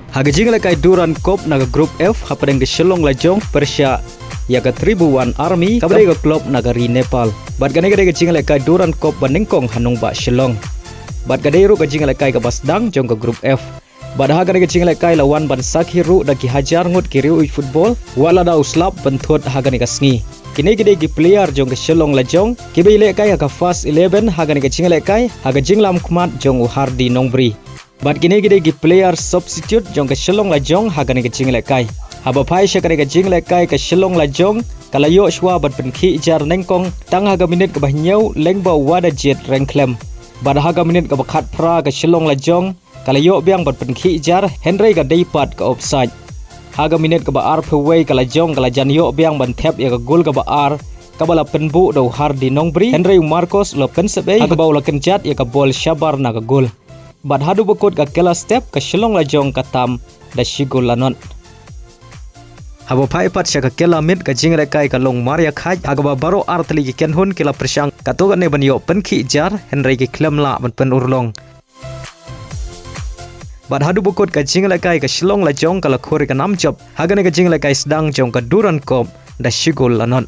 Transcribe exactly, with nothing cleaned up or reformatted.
Ha ka jingïalehkai Durand Cup na ka Group F hapdeng ka Shillong Lajong pyrshah ïa ka Tribhuvan Army kaba dei ka club na ka ri Nepal. Bad kane ka dei ka jingïalehkai Durand Cup ba nyngkong ha nongbah Shillong. Bad ka dei ruh ka jingïalehkai kaba sdang jong ka Group F. Bad ha kane ka jingïalehkai la wan ban sakhi ruh da ki hajar ngut ki riew football, wat la da u slap ban thut ha kane ka sngi. Kine ki dei ki player jong ka Shillong Lajong kiba ïalehkai ha ka first eleven ha kane ka jingïalehkai ha ka jinglam khmat jong u Hardy Nongbri. Bad kine ki dei ki player substitute jong ka Shillong Lajong ha kane ka jingïalehkai. Haba phai sha kane ka jingïalehkai ka Shillong Lajong ka la ïoh shuwa ban pynkhih jar nyngkong tang ha ka minit kaba hynñiew lyngba u Wadajit Rengkhlem. Bad ha ka minit kaba khatphra ka Shillong Lajong ka la ïoh biang ban pynkhih jar hynrei ka dei pat ka offside. Ha ka minit kaba arphew wei ka Lajong ka la jan ïoh biang ban thep ïa ka gol kaba ar kaba la pynbuh da u Hardy Nongbri hynrei u Marcos u la pynsep ei ha kaba u la kynjat ïa ka bol shabar na ka gol. Bad haduh ba kut ka kylla step ka Shillong Lajong ka tam da shi gol la not. Haba phai pat sha ka kylla miet ka jingïalehkai ka long mar ïa khaid ha kaba baroh ar tylli ki kynhun ki la pyrshang katto katne ban ïoh pynkhih jar hynrei ki khlem lah ban pynurlong. Bad haduh ba kut ka jingïalehkai ka Shillong Lajong ka la khur ïa ka nam jop ha kane ka jingïalehkai sdang jong ka Durand Cup da shi gol la not.